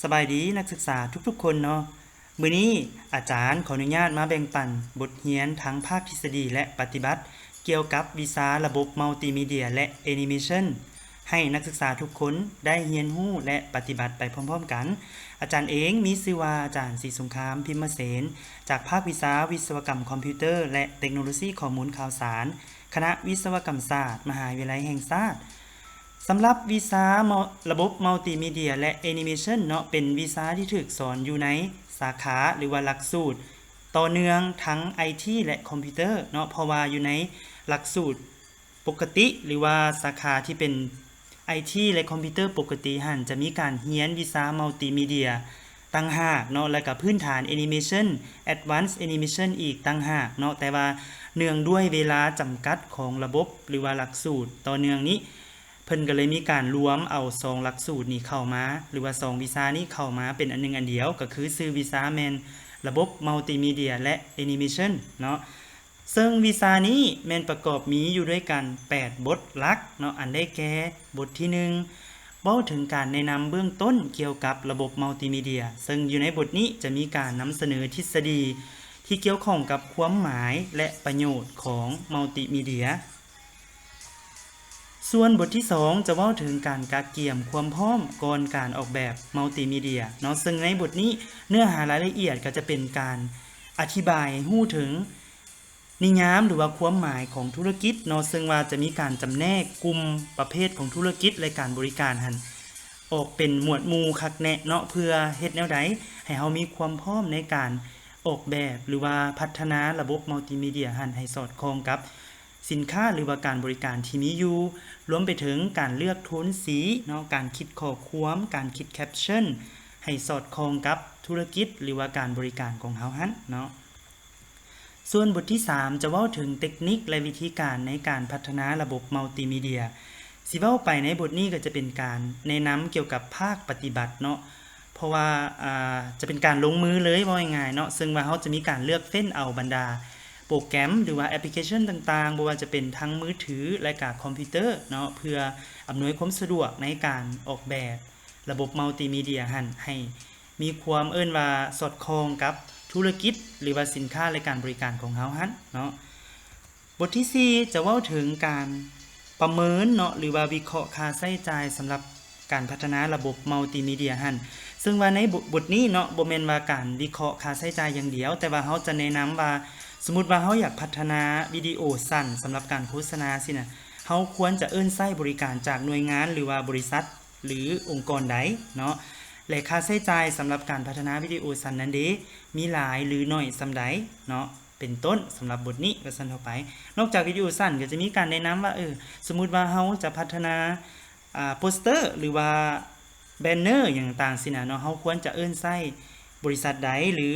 ສະບາຍດີນັກສຶກສາທຸກໆຄົນເນາະ. ມື້ນີ້ອາຈານຂໍອະນຸຍາດມາແບ່ງປັນບົດຮຽນທັງພາກທິດສະດີ ແລະ ປະຕິບັດ ກ່ຽວກັບວິຊາລະບົບມັລຕິມີເດຍ ແລະ ແອນິເມຊັນ ໃຫ້ນັກສຶກສາທຸກຄົນໄດ້ຮຽນຮູ້ ແລະ ປະຕິບັດໄປພ້ອມໆກັນ. ອາຈານເອງມີຊື່ວ່າອາຈານສີສົງຄາມ ພິມມະເສນ ຈາກພາກວິຊາວິສະວະກຳຄອມພິວເຕີ ແລະ ເຕັກໂນໂລຊີຂໍ້ມູນຂ່າວສານ ຄະນະວິສະວະກຳສາດ ມະຫາວິທະຍາໄລແຫ່ງຊາດ. ສຳລັບວິຊາ ລະບົບມັລຕິມີເດຍ ແລະ ແອນິເມຊັນເນາະ ເປັນວິຊາທີ່ຖືກສອນຢູ່ໃນສາຂາ ຫຼືວ່າຫຼັກສູດຕໍ່ເນື່ອງທັງໄອທີ ແລະ ຄອມພິວເຕີເນາະ, ເພາະວ່າຢູ່ໃນຫຼັກສູດປົກກະຕິ ຫຼືວ່າສາຂາທີ່ເປັນໄອທີ ແລະ ຄອມພິວເຕີປົກກະຕິຫັ້ນ ຈະມີການຮຽນວິຊາມັລຕິມີເດຍຕ່າງຫາກເນາະ ແລະ ກະພື້ນຖານແອນິເມຊັນ ແອັດວານສ໌ແອນິເມຊັນ ອີກຕ່າງຫາກເນາະ, ແຕ່ວ່າເນື່ອງດ້ວຍເວລາຈຳກັດຂອງລະບົບ ຫຼືວ່າຫຼັກສູດຕໍ່ເນື່ອງນີ້ ເພິ່ນກໍເລີຍມີການລວມເອົາສອງຫຼັກສູດນີ້ເຂົ້າມາ ຫຼືວ່າສອງວິຊານີ້ເຂົ້າມາເປັນອັນໜຶ່ງອັນດຽວ, ກໍຄືຊື່ວິຊາແມ່ນລະບົບມັລຕິມີເດຍ ແລະ ແອນິເມຊັນເນາະ. ເຊິ່ງວິຊານີ້ແມ່ນປະກອບມີຢູ່ດ້ວຍກັນແປດບົດຫຼັກເນາະ, ອັນໄດ້ແກ່ ບົດທີໜຶ່ງ ເວົ້າເຖິງການແນະນຳເບື້ອງຕົ້ນກ່ຽວກັບລະບົບມັລຕິມີເດຍ, ເຊິ່ງຢູ່ໃນບົດນີ້ຈະມີການນຳສະເໜີທິດສະດີທີ່ກ່ຽວຂ້ອງກັບຄວາມໝາຍ ແລະ ປະໂຫຍດຂອງມັລຕິມີເດຍ. ສ່ວນບົດທີສອງຈະເວົ້າເຖິງການກະກຽມຄວາມພ້ອມກ່ອນການອອກແບບມັລຕິມີເດຍເນາະ, ເຊິ່ງໃນບົດນີ້ເນື້ອຫາລາຍລະອຽດກໍຈະເປັນການອະທິບາຍໃຫ້ຮູ້ເຖິງນິຍາມ ຫຼືວ່າຄວາມໝາຍຂອງທຸລະກິດເນາະ, ເຊິ່ງວ່າຈະມີການຈຳແນກກຸ່ມປະເພດຂອງທຸລະກິດ ແລະ ການບໍລິການຫັ້ນອອກເປັນໝວດໝູ່ຄັກແນະເນາະ, ເພື່ອເຮັດແນວໃດໃຫ້ເຮົາມີຄວາມພ້ອມໃນການອອກແບບ ຫຼືວ່າພັດທະນາລະບົບມັລຕິມີເດຍຫັ້ນໃຫ້ສອດຄ່ອງກັບ ສິນຄ້າ ຫຼືວ່າການບໍລິການທີ່ມີຢູ່, ລວມໄປເຖິງການເລືອກໂທນສີເນາະ, ການຄິດຂໍ້ຄວາມ, ການຄິດແຄັບຊັນ ໃຫ້ສອດຄ່ອງກັບທຸລະກິດ ຫຼືວ່າການບໍລິການຂອງເຮົາຫັ້ນເນາະ. ສ່ວນບົດທີສາມຈະເວົ້າເຖິງເຕັກນິກ ແລະ ວິທີການໃນການພັດທະນາລະບົບມັລຕິມີເດຍ. ຊິເວົ້າໄປໃນບົດນີ້ກໍຈະເປັນການແນະນຳກ່ຽວກັບພາກປະຕິບັດເນາະ, ເພາະວ່າ ອາ ຈະເປັນການລົງມືເລີຍ ເວົ້າງ່າຍໆເນາະ, ເຊິ່ງວ່າເຮົາຈະມີການເລືອກເຟ້ນເອົາບັນດາໂປຣແກຣມ ຫຼືວ່າແອັບພລິເຄຊັນຕ່າງໆ, ບໍ່ວ່າຈະເປັນທັງມືຖື ແລະ ກະຄອມພິວເຕີເນາະ, ເພື່ອອຳນວຍຄວາມສະດວກໃນການອອກແບບລະບົບມັລຕິມີເດຍຫັ້ນ ໃຫ້ມີຄວາມເອີ້ນວ່າສອດຄ່ອງກັບທຸລະກິດ ຫຼືວ່າສິນຄ້າ ແລະ ການບໍລິການຂອງເຮົາຫັ້ນເນາະ. ບົດທີສີ່ຈະເວົ້າເຖິງການປະເມີນເນາະ ຫຼືວ່າວິເຄາະຄ່າໃຊ້ຈ່າຍສຳລັບການພັດທະນາລະບົບມັລຕິມີເດຍຫັ້ນ, ເຊິ່ງວ່າໃນບົດ ບົດນີ້ເນາະ ບໍ່ແມ່ນວ່າການວິເຄາະຄ່າໃຊ້ຈ່າຍຢ່າງດຽວ, ແຕ່ວ່າເຮົາຈະແນະນຳວ່າ ສົມມຸດວ່າເຮົາຢາກພັດທະນາວິດີໂອສັ້ນສຳລັບການໂຄສະນາຊີ້ນະ, ເຮົາຄວນຈະເອີ້ນໃຊ້ບໍລິການຈາກໜ່ວຍງານ ຫຼືວ່າບໍລິສັດ ຫຼືອົງກອນໃດເນາະ, ແລະ ຄ່າໃຊ້ຈ່າຍສຳລັບການພັດທະນາວິດີໂອສັ້ນນັ້ນເດ ມີຫຼາຍ ຫຼື ໜ້ອຍສ່ຳໃດເນາະ ເປັນຕົ້ນ. ສຳລັບບົດນີ້ ວ່າຊັ້ນເທົ່າໄປ ນອກຈາກວິດີໂອສັ້ນ ກໍຈະມີການແນະນຳວ່າ ເອີ ສົມມຸດວ່າເຮົາຈະພັດທະນາ ອາ ໂປສເຕີ ຫຼືວ່າແບນເນີຫຍັງຕ່າງໆຊີ້ນະເນາະ, ເຮົາຄວນຈະເອີ້ນໃຊ້ບໍລິສັດໃດ ຫຼື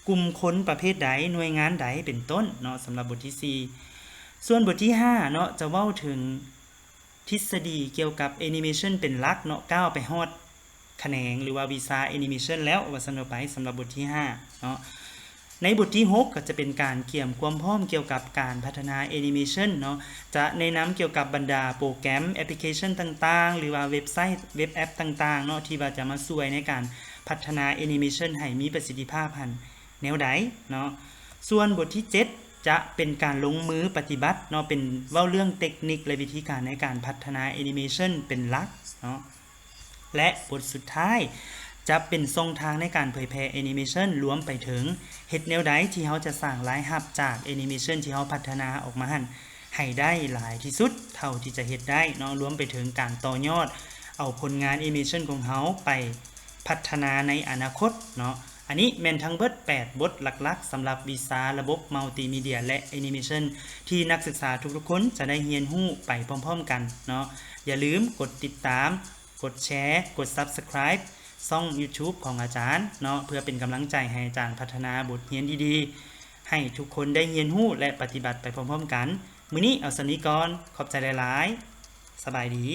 ກຸ່ມຄົນປະເພດໃດ ໜ່ວຍງານໃດ ເປັນຕົ້ນເນາະ, ສຳລັບບົດທີສີ່. ສ່ວນບົດທີຫ້າເນາະ ຈະເວົ້າເຖິງ ທິດສະດີກ່ຽວກັບແອນິເມຊັນເປັນຫຼັກເນາະ, ກ້າວໄປຮອດຂະແໜງ ຫຼືວ່າວິຊາແອນິເມຊັນແລ້ວ ວ່າຊັ້ນເຖາະໄປ, ສຳລັບບົດທີຫ້າເນາະ. ໃນບົດທີຫົກກໍຈະເປັນການກຽມຄວາມພ້ອມກ່ຽວກັບການພັດທະນາແອນິເມຊັນເນາະ, ຈະແນະນຳກ່ຽວກັບບັນດາໂປຣແກຣມ, ແອັບພລິເຄຊັນຕ່າງໆ ຫຼືວ່າເວັບໄຊ, ເວັບແອັບຕ່າງໆເນາະ ທີ່ວ່າຈະມາຊ່ວຍໃນການພັດທະນາແອນິເມຊັນໃຫ້ມີປະສິດທິພາບຫັ້ນ ແນວໃດເນາະ. ສ່ວນບົດທີເຈັດຈະເປັນການລົງມືປະຕິບັດເນາະ, ເປັນເວົ້າເລື່ອງເຕັກນິກ ແລະ ວິທີການໃນການພັດທະນາແອນິເມຊັນເປັນຫຼັກເນາະ. ແລະ ບົດສຸດທ້າຍຈະເປັນຊ່ອງທາງໃນການເຜີຍແຜ່ແອນິເມຊັນ, ລວມໄປເຖິງເຮັດແນວໃດທີ່ເຮົາຈະສ້າງລາຍຮັບຈາກແອນິເມຊັນທີ່ເຮົາພັດທະນາອອກມາຫັ້ນ ໃຫ້ໄດ້ຫຼາຍທີ່ສຸດເທົ່າທີ່ຈະເຮັດໄດ້ເນາະ, ລວມໄປເຖິງການຕໍ່ຍອດເອົາຜົນງານແອນິເມຊັນຂອງເຮົາໄປພັດທະນາໃນອະນາຄົດເນາະ. ອັນນີ້ແມ່ນທັງເບິດແປດບົດຫຼັກໆ ສຳລັບວິຊາລະບົບມັລຕິມີເດຍ ແລະ ແອນິເມຊັນ ທີ່ນັກສຶກສາທຸກໆຄົນຈະໄດ້ຮຽນຮູ້ໄປພ້ອມໆກັນເນາະ. ຢ່າລືມກົດຕິດຕາມ, ກົດແຊ, ກົດ Subscribe ຊ່ອງ YouTube ຂອງອາຈານເນາະ, ເພື່ອເປັນກຳລັງໃຈໃຫ້ອາຈານພັດທະນາບົດຮຽນດີໆ ໃຫ້ທຸກຄົນໄດ້ຮຽນຮູ້ ແລະ ປະຕິບັດໄປພ້ອມໆກັນ. ມື້ນີ້ເອົາສ່ຳນີ້ກ່ອນ. ຂອບໃຈຫຼາຍໆ. ສະບາຍດີ.